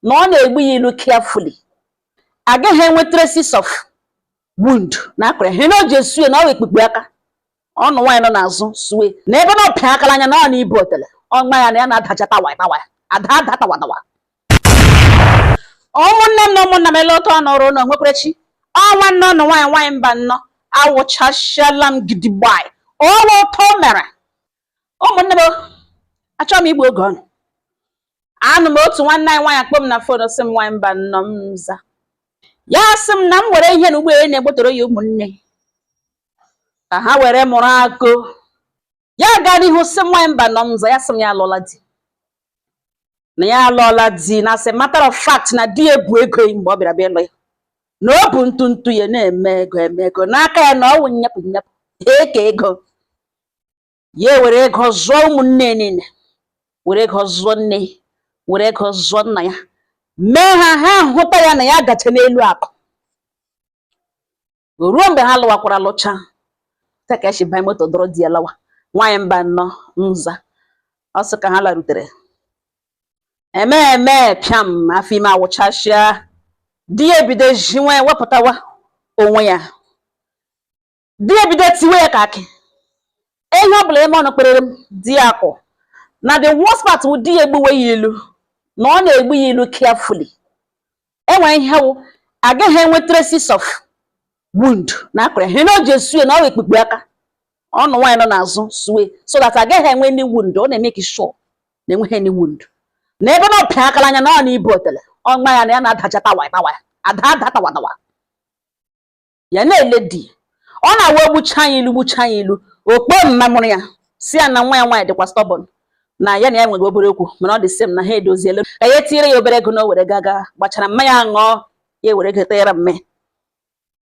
Na ọ na-egbu ya ilu carefully, agaghị enwe traces of wound na akụrụ ya. Ihe na o ji esu ya na ọ ekpukpu aka ọnụ nwaanyị nọ n'azụ suwe na ebe na ọpịa akara anya na ọ na ibu otele ọgba ya na ya na-adacha tawa tawa, ada ada, tawa tawa. Ụmụnne m na ụmụnna m, ele otu ọ nọrọ ụlọ nwekwarechi ọnwa nnọọ nọ. Nwaanyị nwaanyị mba nnọọ, awụchasịala m gidigbai ọwa ụtọ mere. Ụmụnne m, achọghị m igbu oge ọnụ. Anụ m otu nwanne anyị nwaanyị akpọ m na phone, sị m, "Nwaanyị mba nnọọ." M za ya, sị m na m were ihe na ụgbọelu na-egbotoro ya ụmụnne ka ha were mụrụ akụ. Ya gaa n'ihu sị m, "Nwaanyị mba nọ." M za ya, sị m ya alụọla di, na ya alụọla di, na as a matter of fact, na di ya ebu ego ya mgbe ọ bịara bịa ịlụ ya, na o bu ntụ ntụ ya na-eme ego, eme ego n'aka ya, na ọwụ nyepụ nyepụ eke ego ya, ewere ego zụọ ụmụnne niile, were ego zụọ nne, were ego zụọ nna ya, mee ha ha hụta ya na ya gacha n'elu akụ. Ruo mgbe ha lụwakwara, lụcha ka esi banye moto dọrọ di ya lawa. Nwaanyị mba nnọọ, nza ọ sị ka ha larutere, eme eme pịam, afọ ime awụchasịa. Di ya ebido jiwe wepụtawa onwe ya, di ya ebido tiwe ya ka akị ihe ọbụla eme ọnụ kperere m di ya akụ. Na the worst part wụ di ya egbuwe ya ilu, na ọ na-egbu ya ilu carefully, enwere ihe wụ agaghị enwe traces of wound na akụrụ ya. Ihe na o ji esu ya na ọ ekpukpu aka ọnụ nwaanyị nọ n'azụ suwe so that agaghị enwe any wound. Ọ na-eme sure na enweghị any wound na ebe na ọpịa akara anya na ọ na ibu otele ọgba ya na ya na-adacha tawa tawa, ada ada, tawa tawa. Ya na-ele di ọ na-awa egbucha ya ilu, gbucha ya ilu okpo mma mụrụ ya, si ya na nwa ya nwaanyị dịkwa stubborn, na ya na ya nwere obere okwu, mana ọ dị same na ha edoziela, ka ya tinyere ya obere ego na o were gaga gbachara mmanya ṅụọ, ya ewere ego tere mme,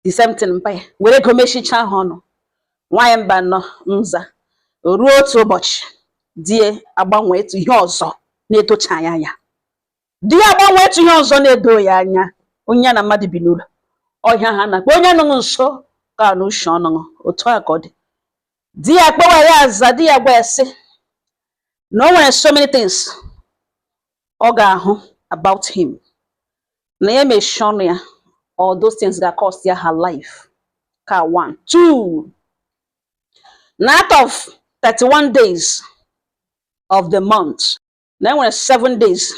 the same thing mpa ya were ego mechicha ha ọnụ. Nwaanyị mba nọ, nza ruo otu ụbọchị, di ya agbanwe etu ihe ọzọ na-etocha ya anya. Di ya agbanwe etu ihe ọzọ na-edo ya anya. Onye ya na mmadụ bi n'ụlọ ọhịa ha na-akpọ onye nụṅụ nso ka na uche ọnụṅụ otu a ka ọ dị. Di ya kpọwa ya aza, di ya gwa ya sị na o nwere so many things ọ ga-ahụ about him, na ya emechie ọnụ ya all those things ga-cost ya her life. Ka one two, na out of 31 days of the month, na enwere 7 days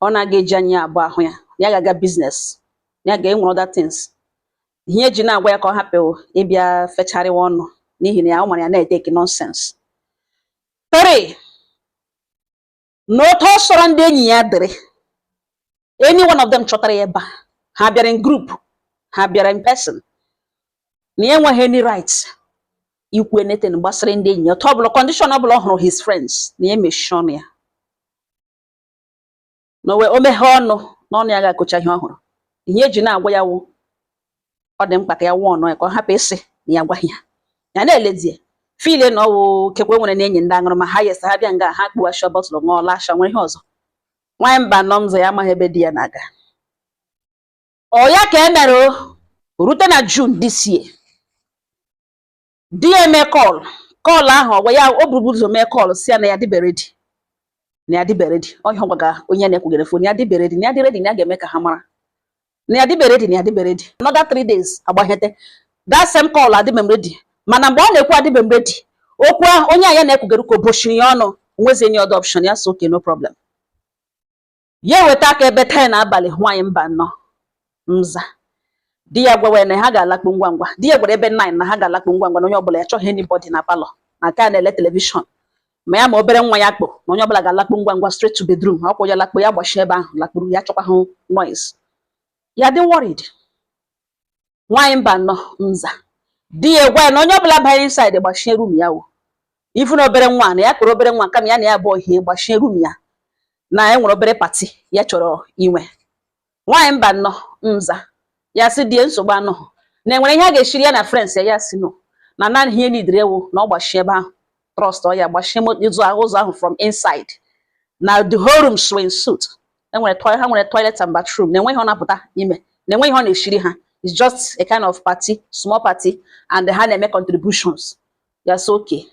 ọ na-aga eji anya abụọ ahụ ya, ya ga-aga business, ya ga-enwere other things. Ihe eji na-agwa ya ka ọ hapụ ịbịa fecharịwa ọnụ n'ihi na ya ọ mara ya na-eteki nonsense. Three, na otu ọ sọrọ ndị enyi ya dịrị, any one of them chọtara ya ebe a, ha bịara in group, ha bịara in person, na ya enweghị any right ikwu anything gbasara ndị enyi ya. Otu ọbụla condition ọbụla ọ hụrụ his friends, na ya emechie ọnụ ya, na o meghee ọnụ n'ọnụ ya ga-akụcha ihe ọ hụrụ. Ihe eji na-agwa ya wụ ọ dị mkpa ka ya nwụọ ọnụ ya, ka ọ hapụ ịsị na ya gwaghị ya. Ya na-elezi ya file na ọwụ kekwe nwere na enyi ndị aṅụrụma ha yes, ha bịa nga ha kpuwasha bottle ṅụọ lasha nwere ihe ọzọ. Nwaanyị mba nọ, mzọ ya amaghị ebe di ya na-aga. Ọ ya ka e mere o rute na June this year, di ya eme call. Call ahụ ọ gwa ya, o buru ụzọ mee call si ya na ya dịbe ready, na ya dịbe ready. Ọhịa ọ gwaga onye na-ekwugere phone, ya dịbe ready, na ya dị ready, na ya ga-eme ka ha mara na ya dịbe ready, na ya dịbe ready. Another 3 days agbaghete that same call, "Adịbe m ready." Mana mgbe ọ na-ekwu "adịbe m ready", okwu ahụ onye a ya na-ekwugere ka o bochiri ya ọnụ, nwezi any other option, ya sị, "Okay, no problem." Ya eweta aka ebe 10 abalị. Nwaanyị mba nnọọ, nza di ya gwawa ya na ha ga-alakpu ngwa ngwa. Di ya gwara ebe 9 na ha ga-alakpu ngwa ngwa, na onye ọbụla ya chọghị anybody na parlour na nke a na-ele television, ma ya ma obere nwa ya kpụ, na onye ọbụla ga-alakpu ngwa ngwa straight to bedroom. Ọkwụ ya lakpu, ya gbachie ebe ahụ lakpuru, ya chọkwa hụ noise. Ya dị worried. Nwaanyị mba nnọọ, nza di ya gwa ya na onye ọbụla banye inside gbachie room ya wo, ifu na obere nwa na ya kpụrụ obere nwa kama ya na ya abụọ hie, gbachie room ya, na e nwere obere party ya chọrọ inwe. Nwaanyị mba nnọọ, nza ya sị die nsogbu anọghị, na enwere ihe a ga-eshiri ya na friends ya. Ya si no, na naanị ihe nidiri ewu na ọ gbachie ebe ahụ, trust ọ ya gbachie ụzọ ụzọ ahụ from inside, na the whole room swing suit enwere toilet, ha nwere toilet and bathroom, na enweghị ọ na-apụta ime, na enweghị ọ na-eshiri ha. It's just a kind of party, small party, and ha na-eme contributions. Ya sị okay.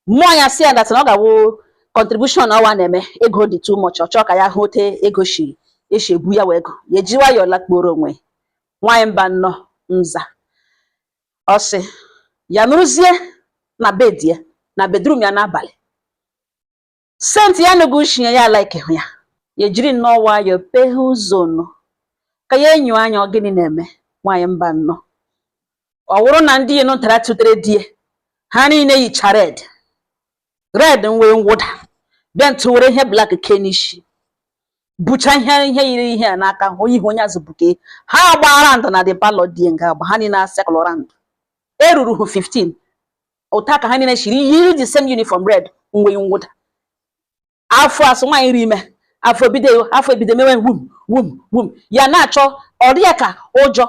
Mmụọ ya si ya that na ọ ga-awụ Contribution ọwa na-eme ego dị too much. Ọ chọọ ka ya hụ ote ego si esi ebu ya wee ego ya eji nwayọọ lakpuoro onwe. Nwaanyị mba nnọọ nza, ọ sị ya nụrụzie na bed ya, na bedroom ya n'abalị, scent ya nụgụ ushi ya like hụ ya. Ya ejiri nnọọ nwayọọ peghe ụzọ nụ ka ya enyo anya, ọ gịnị na-eme? Nwaanyị mba nnọọ, ọ wụrụ na ndị inu ntara tụtere die ha niile yicha red red, nwee mwụda bịa ntụ were ihe black kee n'isi, bucha ihe yiri ihe a n'aka, onye ihu onye azụ buke ha gbaa round na the parlour die nga agba ha niile asakụlụ round eruru hụ 15 ụta ka ha niile shiri yiri the same uniform red nwee mwụda. Afọ asụ nwaanyị ri ime, afọ bido, afọ ebido mewe wum wum wum. Ya na-achọ ọ dị ya ka ụjọ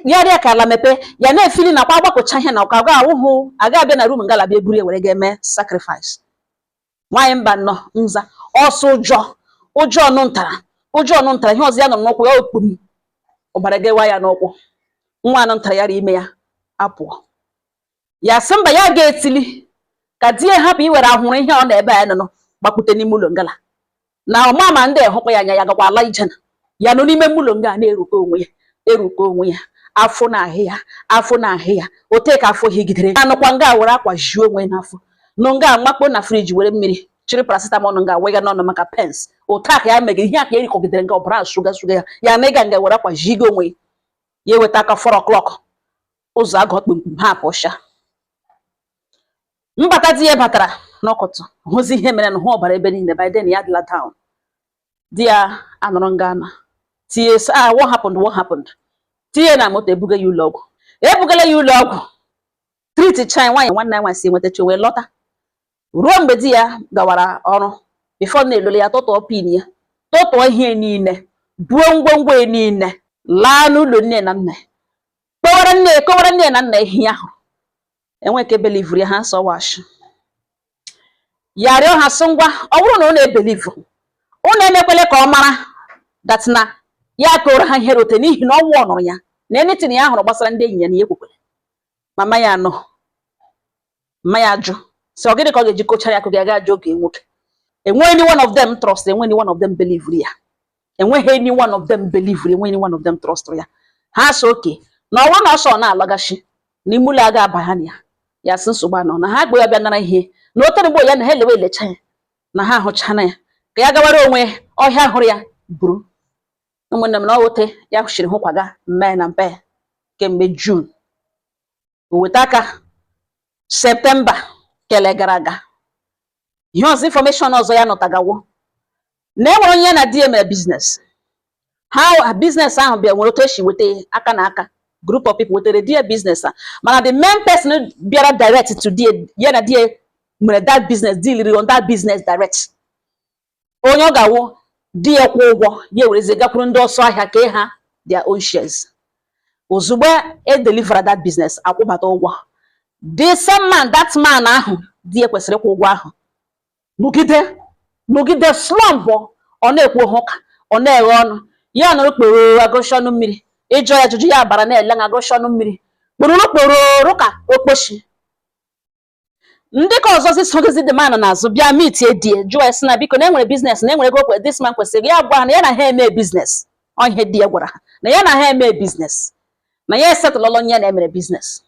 ya dị ya ka ala mepee ya na-efili nakwa agbakọcha ihe na ọka aga awụhụ aga abịa na room ngalaba eburu ya were ga-eme sacrifice. Nwaanyị mba nnọọ nza, ọsọ ụjọ, ụjọ ọnụ ntara, ụjọ ọnụ ntara. Ihe ọzọ ya nọ n'ụkwụ ya okpum ọbara ga-ewa ya n'ụkwụ. Nwa anụ ntara ya ime ya apụọ. Ya sị mba, ya ga-etili ka di ya hapụ iwere ahụrụ ihe ọ na-ebe ya nọ gbakwute n'ime ụlọ ngala na ọma ma ndị ehụkwa ya anya. Ya gakwa ala ije na ya nọ n'ime ụlọ nga na-erukọ onwe ya, erukọ onwe ya, afọ na-ahị ya, afọ na-ahị ya ote ka afọ higidere ya. Nọkwa nga were akwa juo onwe n'afọ nọ nga makpo na fridge, were mmiri chịrị paracetamol nga wega n'ọnụ maka pains. Otu a ka ya megere ihe a ka erikọgidere nga ọbara sụga sụga ya. Ya na ịga nga were akwa jigo onwe ya, eweta aka 4 o'clock, ụzọ agụ kpumkpum ha apụsha. Mbata di ya batara n'ọkụtụ hụzi ihe mere na hụ ọbara ebe niile. By then ya adịla down. Di ya anọrọ nga na tinye sị, "Ah, what happened? What happened?" Tinye na moto, ebuga ya ụlọ ọgwụ. Ebugala ya ụlọ ọgwụ, treat chai nwaanyị. Nwanne ya nwaanyị si nwetacha wee lọta. Ruo mgbe di ya gawara ọrụ, before na-elole ya, tụtụọ pin ya, tụtụọ ihe niile, buo ngwongwo ya niile laa n'ụlọ nne na nna ya, kpọwara nne, kọwara nne na nna ihe ahụ. Enwe ka ebelivuru ya ha sọ wash ya. Rịọ ha sị, ngwa, ọ bụrụ na ọ na-ebelivu, unu emekwele ka ọ mara that na ya kọrọ ha ihe rote, n'ihi na ọnwụ ọ nụrụ ya na anything ya hụrụ gbasara ndị enyi ya na ya ekwekwere. Mama ya anọ, mama ya ajụ sị, ọ gịnị ka ọ ga-eji kochara ya akụkọ ya ga ajụ oge nwoke? Enweghị any one of them trust, enweghị any one of them believe ya, enweghị any one of them believe, enweghị any one of them trust ya. Ha sị oke na ọ bụrụ na ọsọ na-alọgachi n'ime ụlọ aga aba ha na ya, ya sị nsogbu anọ na ha gbe ya bịa nara ihe na o tere ya na ha elewe elecha ya na ha ahụchana ya ka ya gawara onwe ọhịa hụrụ ya buru. Ụmụnne m, na ọ wote ya chiri hụkwaga mmee na mpe kemgbe June, o weta aka September kele gara aga. Ihe ọzọ, information ọzọ ya nụtagawo na e nwere onye ya na di ya mere business ha. Business ahụ bịa nwere otu esi weta aka na aka, group of people wetere di ya business a, mana the main person bịara direct to di ya na di ya nwere that business, deal on that business direct, onye ọ ga-awụ di ya kwụ ụgwọ ya ewerezie gakwuru ndị ọsọ ahịa kee ha their own shares. Ozugbo e delivera that business, akwụbata ụgwọ, the same man, that man ahụ di ya kwesịrị ịkwụ ụgwọ ahụ, nọgide nọgide slump. Ọ na-ekwu ha ụka, ọ na-eghe ọnụ ya, nụrụ kporo agụshi ọnụ mmiri. Ịjụ ya ajụjụ, ya bara na-ele na agụshi ọnụ mmiri kpororo kpororo ka okposhi. Ndị ka ọzọzi sogizi the man n'azụ bịa meet die, jụọ ya sị na biko, na enwere business, na enwere ego this man kwesịrị ya gwa ha na ya na ha eme business. Ọ ihe di ya gwara ha na ya na ha eme business, na ya esetụlọlọ nye na emere business.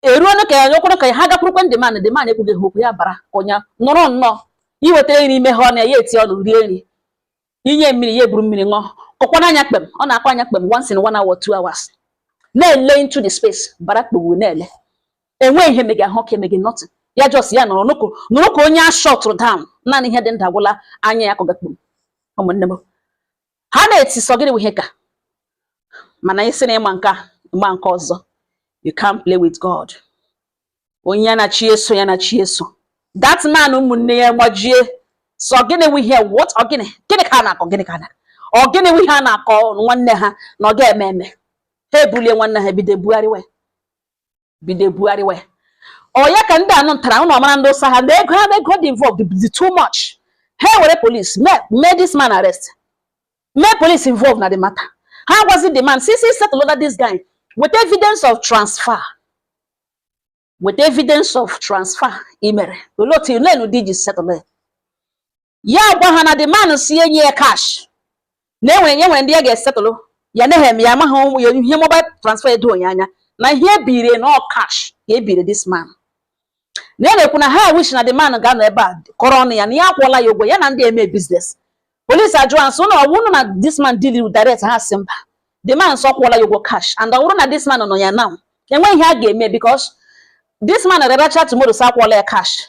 Eruo ka ya nyekwara ka ha gakwurukwe ndị man. The man ekwughị ha okwu, ya bara ka onye nọrọ nnọọ. Iwetara nri ime ha ọnụ ya, ya eti ọnụ rie nri. Inye mmiri, ya eburu mmiri ṅụọ. Kọkwana anya kpem, ọ na-akọ anya kpem once in one hour, 2 hours, na-ele into the space, bara kpegbu na-ele. Enweghị ihe mege ahụ ka emege nothing. Ya just ya nọrọ nụrụ nụrụ ka onye a shọtụrụ down. Naanị ihe dị ndụ agwụla anya ya kọga kpum. Ụmụnne m, ha na-eti sọ gịnị bụ ihe ka mana isi na ịma nke a, ịma nke ọzọ. You can't play with God. Onye ya na chi eso, ya na chi eso. That man, ụmụnne ya gbajie sọ gịnị wụ ihe? What? Ọ gịnị? Gịnị ka a na-akọ? Gịnị ka a na-akọ? Ọ gịnị wụ ihe a na-akọ nwanne ha na ọ ga-eme eme? Ha ebulie nwanne ha, bido ebugharịwa, bido ebugharịwa. Ọ ya ka ndị anụ ntara ụnụ ọmara ndị ụsa ha na ego ha, ego dị involved dị too much. Ha were police mee this man arrest, mee police involved na the matter. Ha gwazi the man si settle over this guy with evidence of transfer, with evidence of transfer i mere. Olee otu lenu dị ji settle ya? Ya gwa ha na the man si enye ya cash, na enwere ya nwere ndị ya ga-esetụlụ ya na eme ya amaghị ụmụ ya ihe mobile transfer edo onye anya na ihe ebire na ọ cash ka ebire this man. Na ya na-ekwu na ha wish na the man ga-anọ ebe a kọrọ ọnụ ya na ya akwụọla ya ụgwọ ya na ndị eme business. Police ajụọ ha sị na ọ bụrụ na this man deal with direct, ha sị mba, the man sọ kwụọla ya ụgwọ cash, and ọ bụrụ na this man nọ ya now, enweghị ihe a ga-eme because this man reracha tomorrow sị akwụọla ya cash,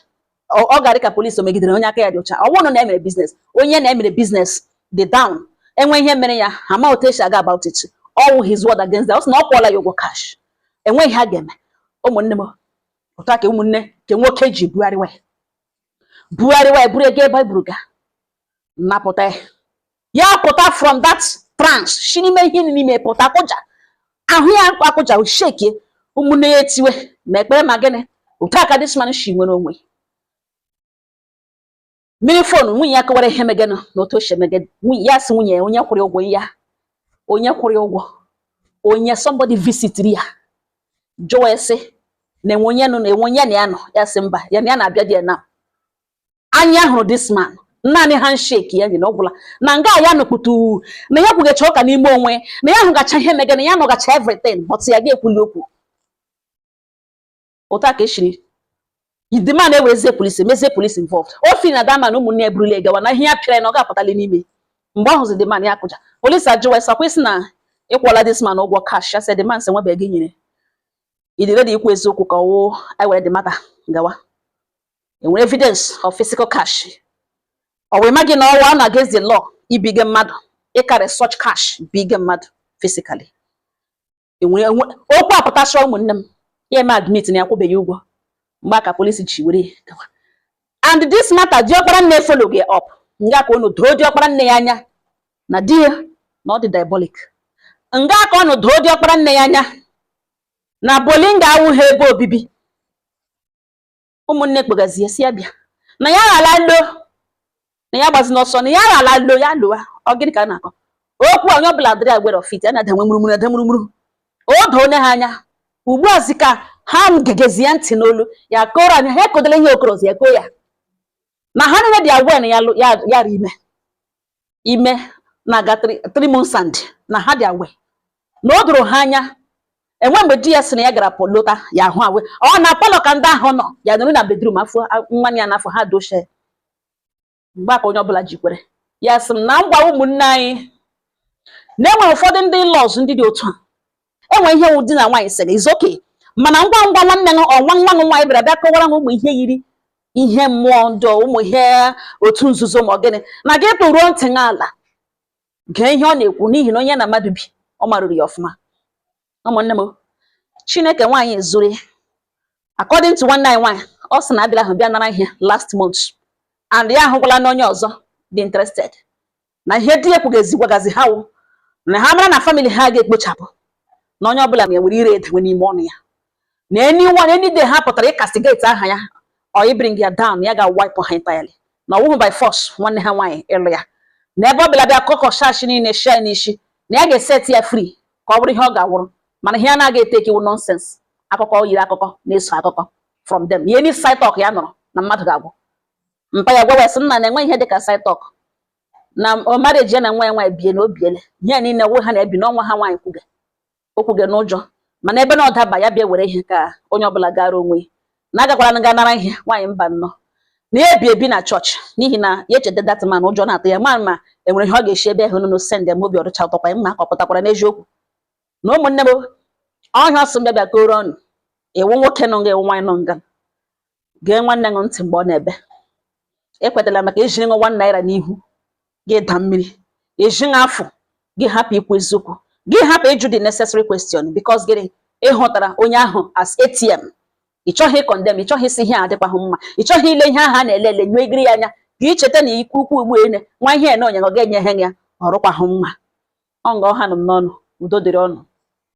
ọ gara ka police o megidere onye aka ya dị ọcha. Ọ bụrụ na emere business, onye na-emere business dị down, enwe ihe mere ya, ha ma otu esi aga about it. All his word against that, ọ sị na ọ kwụọla ya ụgwọ cash, enweghị ihe a ga-eme. Ụmụnne m, otu a ka ụmụnne nke nwoke ji bugharịwa ya, bugharịwa ya, buru ego ebe e buru ga napụta ya, ya pụta from that trance, shi n'ime ihe n'ime pụta, akụja ahụ ya, akụja shekie. Ụmụnne ya etiwe ma ekpere ma gịnị. Otu a ka this man shi nwere onwe. Mmiri phone nwunye ya kọwara ihe megenụ na otu o si emege. Nwunye ya sị nwunye ya onye kwụrụ ụgwọ ya, onye kwụrụ ụgwọ, onye somebody visitiri ya, jụọ ya sị na enwe onye nọ, na enwe onye na ya nọ. Ya sị mba, ya na ya na-abịa dị ya na anya hụrụ this man, naanị handshake ya nyere ọgwụla na nga ya nọkwutu na ya kwugacha ụka n'ime onwe na ya hụgacha ihe megana, ya nọgacha everything, but ya ga-ekwuli okwu. Otu a ka esiri the man ewerezie polisi mezie police involved. O fi na that man, ụmụnne ya eburula gawa na ihe ya pịara ya na ọ ga-apụtali n'ime. Mgbe ọ hụzi the man, ya kụja. Polisi ajụwa sị kwesị na ịkwụọla this man ụgwọ cash. Ya sị the man sị nwebeghị nyere ịdị ready ikwu eziokwu ka ọwụ ewere the matter gawa, enwere evidence of physical cash. Ọ wee ma gị na ọwa na against the law ibige mmadụ, ịkarị such cash bige mmadụ physically. Enwere okwu apụtasịra. Ụmụnne m, ya eme admit na ya kwụbeghị ụgwọ. Mgbe aka polisi ji were gawa. And this matter, diọkpara nne follow gị up nga ka unu doo diọkpara nne ya anya na di ya na ọ dị diabolic, nga ka ọ nụ doo diọkpara nne ya anya na bolinga awụghị ebe obibi. Ụmụnne kpegazie si ya bịa na ya ghala lo, na ya gbazi n'ọsọ, na ya ghala lo, ya lụwa. Ọ gịnị ka a na-akọ okwu a? Onye ọbụla dịrị aware of it. A na-ada nwe mụrụmụrụ, ada mụrụmụrụ. O doo ha anya ugbu a zi ka ha gegezie ntị n'olu ya kọrọ anyị. Ha ekodela ihe okorozi ya koo ya na ha niile dị aware na ya ya yara ime ime na-aga 3 months and na ha dị aware na o doro ha anya. Enwe mgbe di ya sị na ya gara lota ya ahụ awe ọ na parlour ka ndị ahụ nọ, ya nọrọ na bedroom afọ nwa ya n'afọ ha dochie. Mgbe aka onye ọbụla jikwere ya sị m na ngwa, ụmụnne anyị, na enwere ụfọdụ ndị in-laws ndị dị otu a. Enwe ihe wụ di na nwaanyị sịrị is okay, mana ngwa ngwa nwanne gị ọnwa nwa gị nwaanyị bịara bịa kọwara ha ụmụ ihe yiri ihe mmụọ ndị ụmụ ihe otu nzuzo ma ọ gịnị, na gị tụruo ntị gị ala gee ihe ọ na-ekwu, n'ihi na onye na mmadụ bi ọ marụrụ ya ọfụma. Ụmụnne m, Chineke nwaanyị zuru. According to nwanne anyị nwaanyị, ọ sị na abịala ahụ bịa nara ihe last month, and ya ahụkwala na onye ọzọ dị interested na ihe di ekwugazi gwagazi ha wụ na ha mara na family ha ga-ekpochapụ na onye ọbụla na-ewere ire edewe n'ime ọnụ ya, na anyone, any day ha pụtara ịcastigate aha ya or i bring ya down, ya ga-wipe ha entirely, na ọwụhụ by force nwanne ha nwaanyị ịlụ ya, na ebe ọ bụla bịa kọkọshashi niile shie n'isi, na ya ga-eset ya free ka ọ bụrụ ihe ọ ga-awụrụ. Mana ihe a na-aga eteki iwu nonsense, akụkọ yiri akụkọ na-eso akụkọ from them. Ihe ni side talk ya nọrọ na mmadụ ga-agwụ mpa ya gwa wesị nna na-enwe ihe dịka side talk na marriage ya na nwa ya nwaanyị bie na obiele ihe niile wụ ha na-ebi n'ọnwa ha nwaanyị kwuge okwuge n'ụjọ. Mana ebe na ọ daba ya bịa were ihe ka onye ọbụla gara onwe ya, na agakwara nga nara ihe nwaanyị mba nnọọ na ya ebi ebi na chọọchị, n'ihi na ya echeta that man, ụjọ na-atụ ya ma enwere ihe ọ ga-esi ebe ahụ nụnụ send ya ma obi ọdịcha ụtọkwa ya mma ka ọ pụtakwara n'eziokwu. Na ụmụnne m, ọhịa ọsọ m bịa bịa koro ọnụ iwu nwoke nọ nga, iwu nwaanyị nọ nga, gee nwanne gị ntị mgbe ọ na-ebe. Ekwetala maka ejiri ṅụ ₦1 n'ihu gị da mmiri ejighị afọ gị hapụ ikwu eziokwu, gị hapụ ịjụ the necessary question, because gịnị? Ịhụtara onye ahụ as ATM. Ị chọghị ịcondemn, ị chọghị isi ihe a adịkwaghị mma, ị chọghị ile ihe ahụ a na-ele ele nyụọ igiri ya anya ka ị cheta na ikwu ukwu ugbu ene nwa ihe na onye ọ ga-enye ihe ya ọrụkwahụ mma. Ọ nga ọha nọ m n'ọnụ. Udo dịrị ọnụ.